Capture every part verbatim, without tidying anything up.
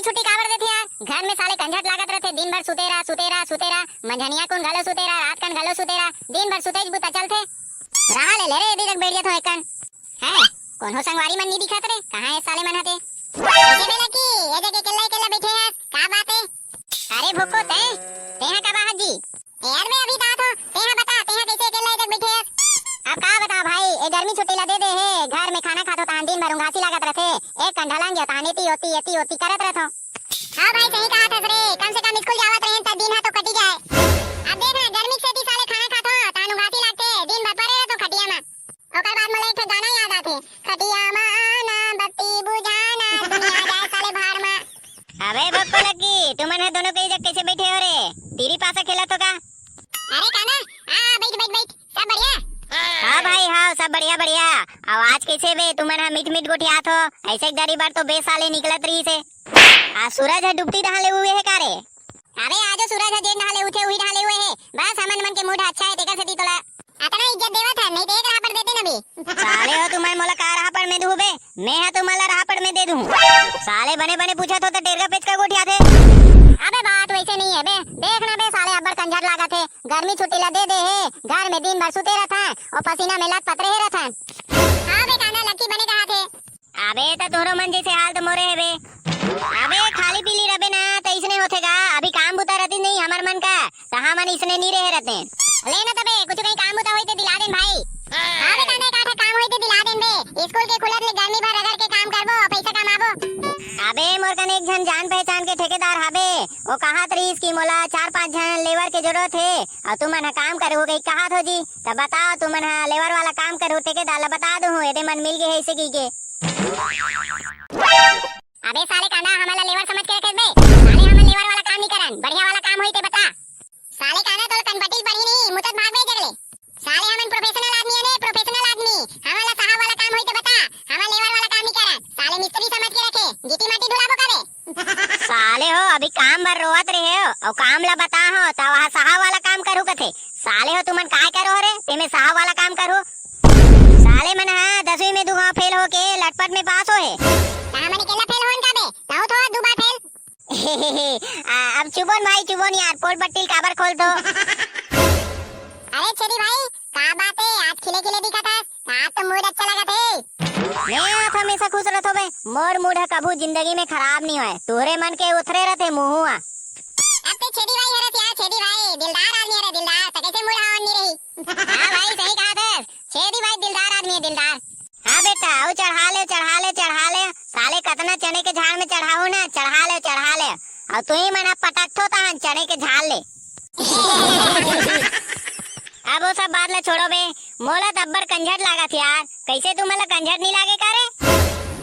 छुट्टी काबर देथे यार? घर में साले कंझट लागत रथे, दिन भर सुते रहा, सुते रहा, सुते रहा। मंझनिया कुन घलो सुते रहा, रात कन घलो सुते रहा, दिन भर सुते बुता चलथे। रहा ले, ले रे, एदे जग बैठ जाथों एकन। हैं, कोनो संगवारी मन नी दिखत रे, कहाँ हे साले मन हते? ए बे लकी, ए जग अकेल्ला अकेल्ला बैठे हस, का बात हे? अरे भोको, तैं, तैं हा का बात जी? ए यार, मैं अभी तात हों, तैं हा बता, तैं हा कइसे अकेल्ला ए जग बैठे हस? अब का बता भाई, ए गर्मी छुट्टी ला दे दे हे, घर में खाना खाथों तहान दिन भर उंघासी लागत रथे, एक कन ढलंग गयो तहान एती ओती, एती ओती करत रथों। हाँ भाई, सही कहा थस रे, कम से कम स्कूल जावत रहेन त दिन हा तो कटी जाए। अब देख ना, गर्मी के सेती साले खाना खाथों, तहान उंघासी लागथे, दिन भर परे रथों खटिया मा। ओकर बाद मोला एक ठे गाना याद आथे, खटिया मा आना, बत्ती बुझाना, दुनिया जाए साले भाड़ मा। अबे भोको लकी, तुमन ह दोनों के जग कैसे बैठे हो रे? तीरी पासा खेलत हो का? अरे काना, आ, आ, बैठ, बैठ, बैठ, सब बढ़िया? हाँ भाई, हाँ, सब बढ़िया, बढ़िया। अब आज कैसे बे, तुमन ह मीठ मीठ गोठियात हो? ऐसे एक दरी बार तो बे साले निकलत रहिस हे। आज सूरज ह डूबती डहान ले हुए हे का रे? अबे आजो सूरज ह जेन डहान ले उठे, उही डहान ले हुए हे। बस हमन मन के मूड अच्छा हे, तेकर सेती तोला अतना इज्जत देवत हन, नहीं तो एक रापट देते न बे। साले हो, तुमन मोला का रापट में दूहू बे? मैं हा तुमन ला रापट में दे दूहूँ। साले बने बने पूछत हो त डेरगा पेच का गोठियाथे। अबे बात वैसे नहीं हे बे, देख ना बे साले अब्बड़ कंझट लागत हे, गर्मी छुट्टी ला दे दे हे, घर में दिन भर सुते रथन, अउ पसीना में लत पत रहे रथन। हाँ बे काना, लकी बने कहा थे। अबे त तुहरो मन जैसे हाल तो मोरे हे बे। अबे खाली पीली रबे ना त इसने होथे गा, अभी काम बुता रहती नहीं हमर मन का, त हमन इसने नी रहे रहते। ले ना तबे, कुछ कहीं काम बुता होई ते दिला देन भाई। हाँ बे काना, एक आधा काम होई ते दिला देन बे, स्कूल के खुलत ले गर्मी भर रगड़ के काम करबो, पैसा कमाबो। अबे मोर कन एक झन जान पहचान के ठेकेदार हाबे, वो कहात रहीस कि मोला चार पांच झन लेबर के जरूरत हे, अउ तुमन ह काम करहू कही कहात हो जी, त बताओ तुमन ह लेबर वाला काम करहू, ठेकेदार ला बता दूहूँ, एदे मन मिल गे हे ऐसे कही के। अबे साले काना, हमन ला लेबर समझ के रखे बे? साले हमन लेबर वाला काम नहीं करन, बढ़िया वाला काम होई ते बता। साले काना तोल कनपटी ल पड़ी नहीं, मुतत भाग बे जगले। साले हमन प्रोफेशनल आदमी हे ने, प्रोफेशनल आदमी। हमन ला साहब वाला काम होई ते बता, हमन लेबर वाला काम नहीं करन। साले मिस्त्री समझ के रखे, गिट्टी माटी धुलाबो का बे? साले हो, अभी काम बर रोवत रहे हो, अउ काम ला बता हो, त वहाँ साहब वाला काम करहू कथे। साले हो, तुमन काय करो हो रे, तेमे साहब वाला काम करहू? साले मन ह दसवीं में दू बार फेल होके लटपट में पास होहे। त हमन अकेला फेल होन का बे? तहूँ तो दू बार फेल। आ, अब चुबोन भाई, चुबोन यार, पोल पट्टी ल काबर खोलथो? अरे छेदी भाई, का बात हे? आज खिले खिले दिखत हस, आज तो मूड अच्छा लगत हे। मैं आप हमेशा खुश रथो बे, मोर मूड ह कभू जिंदगी में खराब नहीं होय, तुहरे मन के उथरे रथे मुँह। अब ते छेदी भाई हरस यार, छेदी भाई, दिलदार आदमी हरे, दिलदार, त कैसे मूड हावन नहीं रही? हाँ भाई, सही कहा थे, छेदी भाई दिलदार आदमी हे, दिलदार। हाँ बेटा, अउ चढ़ा ले, चढ़ा ले, चढ़ा ले। साले कतना चने के झाड़ में चढ़ाहू ना, चढ़ा ले, चढ़ा ले। अउ तुही मन ह पटकथो तहन चने के झाड़ ले। अब वो सब बात ला छोड़ो बे, मोला त अब्बड़ कंझट लागत यार। कैसे तुमन ला कंझट नहीं लागे का रे?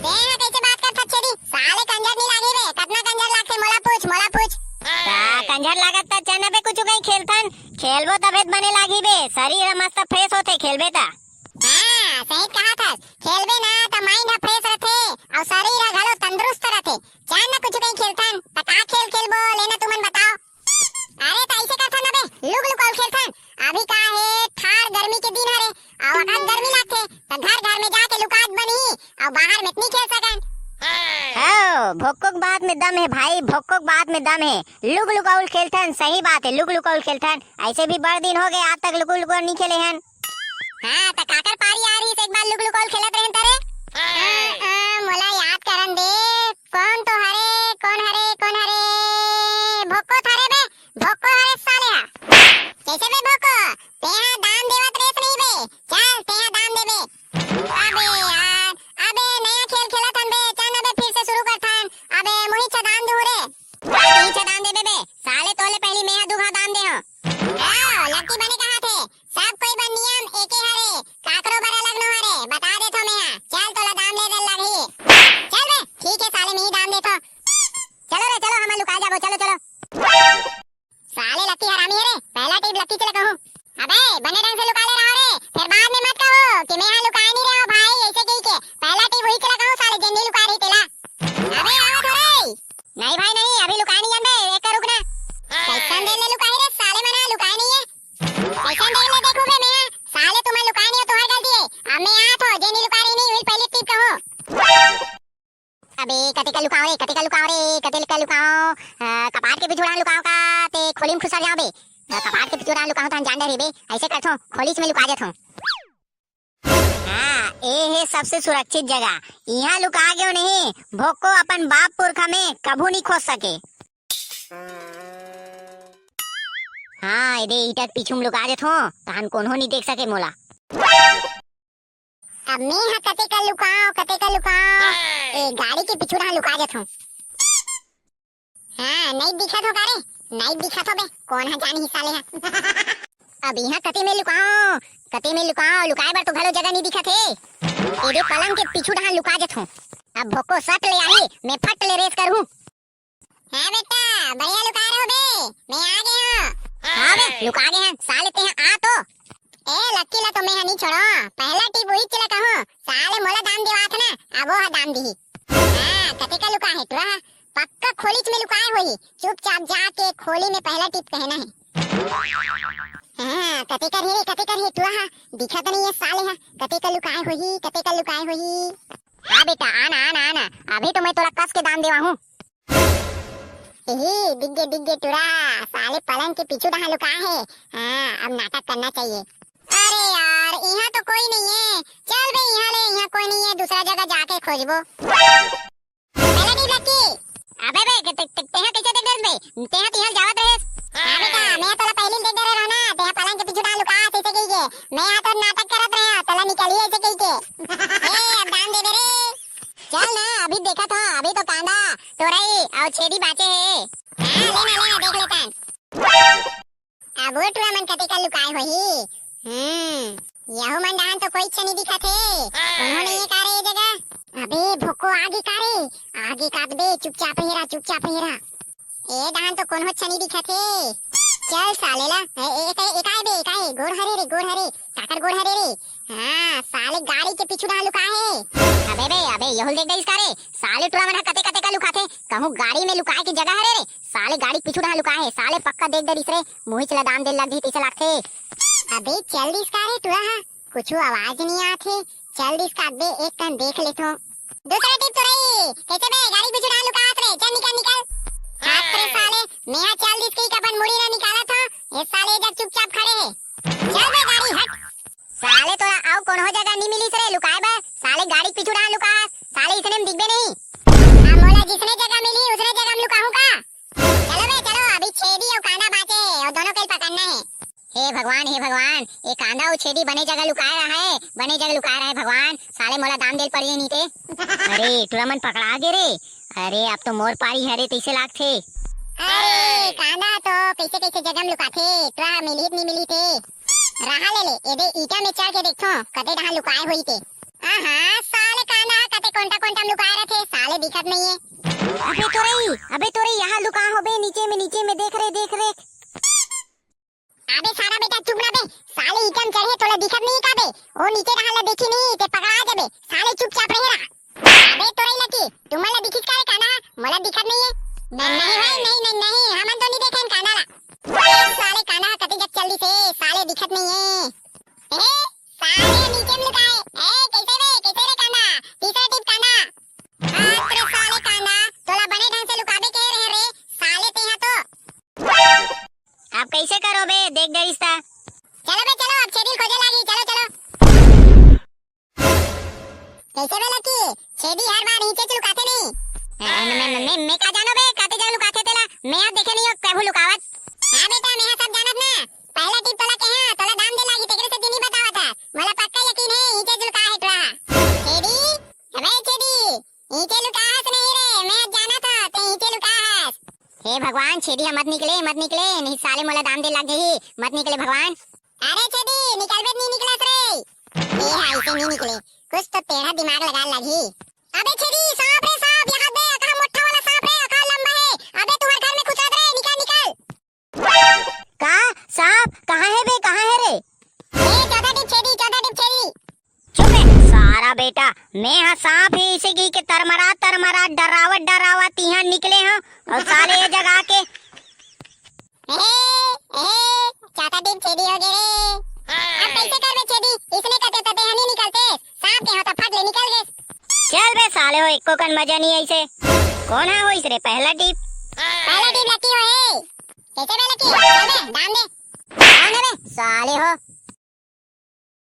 तें ह कैसे बात करथस छेदी? साले कंझट नहीं लागे बे, कतना कंझट लागथे मोला पूछ, मोला पूछ। त कंझट लागत त चल ना बे कुछ कहीं खेलथन, खेलबो तभे त बने लागही बे, शरीर ह मस्त फ्रेश होथे खेलबे त। हाँ, सही कहा थस। खेलबे ना त माइंड ह फ्रेश रथे अउ शरीर ह घलो तंदुरुस्त रथे। चल ना कुछ कहीं खेलथन। त का खेल खेलबो, ले ना तुमन बताओ। अरे त ऐसे करथन ना बे, लुक लुकाउल खेलथन। अभी का हे, ठाड़ गर्मी के दिन हरे, अउ अकन गर्मी लागथे, त घर घर में जाके लुकात बनही, अउ बाहर में त नी खेल सकन। हो, भोक्को के बात में दम हे भाई, भोक्को के बात में दम हे। लुक लुकाउल खेलथन, सही बात हे, लुक लुकाउल खेलथन। ऐसे भी बड़ दिन हो गए, आज तक लुक लुकाउल नी खेले हन। हाँ, त काकर पारी आ रहीस, एक बार लुक लुकाउल खेलत रहेन त रे? आ, आ, मोला याद करन दे, कौन तो हरे, कौन हरे, कौन हरे? भोक्को थारे बे, भोक्को हरे साले हा। कैसे बे भोक्को? तेहा दान देवत रेस नहीं बे, चल तेहा दान देबे। अबे यार, अबे नया खेल खेलत हन बे, चल अबे फिर से शुरू करथन। अबे मुही छदान दूहूँ रे। का मुही छदान देबे बे? साले तोले पहली मेहा दू घा दान दे हो। ओ, लकी बने कहा थे, सब कोई बर नियम एके हरे, काकरो बर अलग नो हरे, बता देथो मेहा। चल बे, कते का लुकाओ रे, कते का लुकाओ रे, कते का लुकाओ? अ, कपाट के पिछू डहन लुकाओ का, ते खोली में खुसर जाओ बे। अ, कपाट के पिछू डहन लुकाओ, तहन जान डरही बे। ऐसे करथों, खोली में लुका जथों। हाँ, ए हे सबसे सुरक्षित जगह। इहाँ लुका गेव नहीं, भोको अपन बाप पुरखा में कभू नहीं खोज सके। हाँ, एदे ईटा के पीछू में लुका देथों, तहन कोनो नहीं देख सके मोला। अब मैं हा कते का लुकाओ, कते का लुकाओ। ए, गाड़ी के पीछू डहन लुका देथों। हाँ, नहीं दिखत हो का रे? नहीं दिखत हो बे, कोन हा जानही साले हा। अब इहाँ कते में लुकाओ, कते में लुकाओ, लुकाए बर तो घलो जगह नहीं दिखत हे। एदे पलंग के पीछू डहन लुका देथों। अब भोको सट ले आही, मैं फट ले रेस करहूँ। हाँ बेटा, बढ़िया लुका रहे हो बे, मैं आ गए हूँ। हाँ बे, लुका गए हैं, साले तेहा आ तो। ए लक्की ला तो मैं हा नहीं छोड़ो, पहला टिप वही चला कहूँ, साले मोला दाम देवात ना, अब वो हा दाम दिही। हाँ, कते का लुका है टुरा हा? पक्का खोलीच में लुकाए होही, चुपचाप जाके खोली में पहला टिप कहना है। हाँ, कते कर हे रे, कते कर हे टुरा हा? दिखत नहीं है साले हा, कते का लुकाए होही, कते का लुकाए होही। हाँ बेटा, आना, आना, आना, अभी तो मैं तोला कस के दाम देवाहूँ। ही, दिख गे, दिख गे टुरा, साले पलंग के पीछू डहा लुका है। हाँ, अब नाटक करना चाहिए। अरे यार, यहाँ तो कोई नहीं है। चल बे, यहाँ ले, यहाँ कोई नहीं है, दूसरा जगह जाके खोजबो। पहला टीप लक्की। अबे बे, ते, ते, तेहा कैसे देख डरे बे? तेहा तिहाल जावत रहे। हाँ बेटा, मैं तोला पहली देख डरे रहा ना, तेहा पलंग के पीछू डहा लुका, ऐसे कही के। मैं यहाँ तो नाटक करत रहे, तोला निकाली ऐसे कही के। ए, अब दाम दे दे रे। चल ना, अभी देखत हो, अभी तो कांदा, तोरई अउ छेदी बाचे हे। हाँ, लेना, लेना, देख लेता हूँ। अब वो टुरा मन कते का लुकाए होही। हम्म, यहू मन डहान तो कोई छनी दिखत हे। कोनो नहीं है का रे ये जगह? अबे, भोको आगे का रे? आगे का बे, चुपचाप हेरा, चुपचाप हेरा। ए डहान तो कोनो छनी दिखत हे। चल साले ला, ए, ए, ए, ए, काय बे, काय? गोड़ हरे रे, गोड़ हरे, काकर गोड़ हरे रे? हाँ, साले गाड़ी के पीछू डहा लुका हे। अबे बे, अबे, यहू ल देख डरिस का रे? साले टुरा मन ह कते कते का लुकाथे। कहूँ गाड़ी में लुकाए के जगह हरे रे? साले गाड़ी के पीछू डहा लुका हे। साले पक्का देख डरिस रे। मुहिच ल दाम दे लग जही तइसे लागथे। अबे चल दिस का रे टुरा ह? कुछु आवाज नहीं आथे। चल दिस का बे, एक कन देख लेथो। दूसरा टीप तोरई, कैसे बे गाड़ी के पीछू डहा लुकात रे? चल निकल निकल। हाथ रे साले, मेहा चल दिस कही के अपन मुड़ी ल निकालत हो। ए साले इधर चुपचाप खड़े हे। चल बे गाड़ी हट। साले तोला अउ कोनो जगह नी मिलिस रे लुकाए बर, साले गाड़ी के पीछू डहा लुकाहस, साले इसने में दिखबे नहीं। अब मोला जिसने जगह मिली, उसने जगह में लुकाहूं का? चलो बे, चलो, अभी छेदी अउ कांदा बाचे, अउ दोनों के पकड़ना हे। हे भगवान, हे भगवान, ये कांदा अउ छेदी बने जगह लुकाए रहा है, बने जगह लुकाए रहा है भगवान, साले मोला दाम देल पड़ही नहीं ते। अरे, टुरा मन पकड़ा गे रे। अरे, अब तो मोर पारी हरे तइसे लागथे। अरे, कांदा तो कैसे कैसे जगह में लुकाथे, टुरा मिलही त नहीं मिलही ते। रहा ले ले, एदे ईटा में चढ़ के देखथो, कते डहा लुकाए होई ते। आहा, साले कांदा कते कोंटा कोंटा में लुकाए रथे, साले दिखत नहीं है। अबे तोरई, अबे तोरई, यहाँ लुका हो बे, नीचे में, नीचे में देख रे, देख रे। अबे सारा बेटा चुप ना बे, साले ईटा में चढ़े तोला दिखत नहीं का बे? ओ नीचे डहा ला देखी नहीं, ते पकड़ा जाबे, साले चुपचाप रहे रहा। अबे तोरई लकी, तुमन ला दिखिस का रे कांदा? मोला दिखत नहीं है। न-, नहीं भाई, नहीं, नहीं, नहीं, हमन तो नहीं देखे कांदा ला। ए, साले कांदा कते जग चल दिस हे, साले दिखत नहीं है। ए, साले नीचे में लुका है। ए, कैसे रे, कैसे रे कांदा? तीसरा टीप कांदा। हाथ रे साले कांदा, तोला बने ढंग से लुकाबे के रहे रे, साले तेहा तो। अब कैसे करो बे, देख डरिस ता। चलो बे, चलो, अब छेदी ल खोजे लागी, चलो, चलो। कैसे बे लकी? छेदी हर बार नीचे च लुकाथे नहीं। मैं, मैं, मैं, मैं, मैं का जानो बे, काते जगह लुकाथे तेला? मैं अब देखे नहीं हो कभू लुकावत। हाँ बेटा, मैं सब जानत ना। पहला टीप तोला के हाँ, तोला दाम दे लागी, तेकरे से नहीं बतावत है। मोला पक्का यकीन है, नीचे च लुका है टुरा। छेदी, अबे छेदी, नीचे लुका हस नहीं रे, मैं जानत हो, ते नीचे लुका हस। हे भगवान, छेदी ह मत निकले, मत निकले, नहीं साले मोला दाम दे लग जही, मत निकले भगवान। अरे छेदी, निकलबे नहीं निकलस रे। ए हा, इसे नहीं निकले, कुछ तो टेढ़ा दिमाग लगा लगी। अबे छेदी, सांप रे सांप, यहाँ दे, अका मोटा वाला सांप रे, अका लंबा है। अबे तुम्हारे घर में घुसा दे, निकल निकल। का? सांप? कहाँ है बे, कहाँ है रे? ए, चौदह टिप छेदी, चौदह टिप छेदी। चुप है, सारा बेटा, मैं हा सांप ही इसे की के तरमरा, तरमरा, डरावत, डरावत यहाँ निकले हूँ और साले ये जगह के। ए, ए, चौदह टिप छेदी हो गए रे। अब कैसे करबे छेदी? इसने कहते तो देहनी निकलते, सांप के होता फट ले निकल गए। चल बे साले हो, एको कन मजा नहीं आइसे। कौन हा होइस रे पहला टीप? पहला टीप लकी हो हे। कैसे बे लकी? चल बे, दान दे। कौन हे बे? साले हो,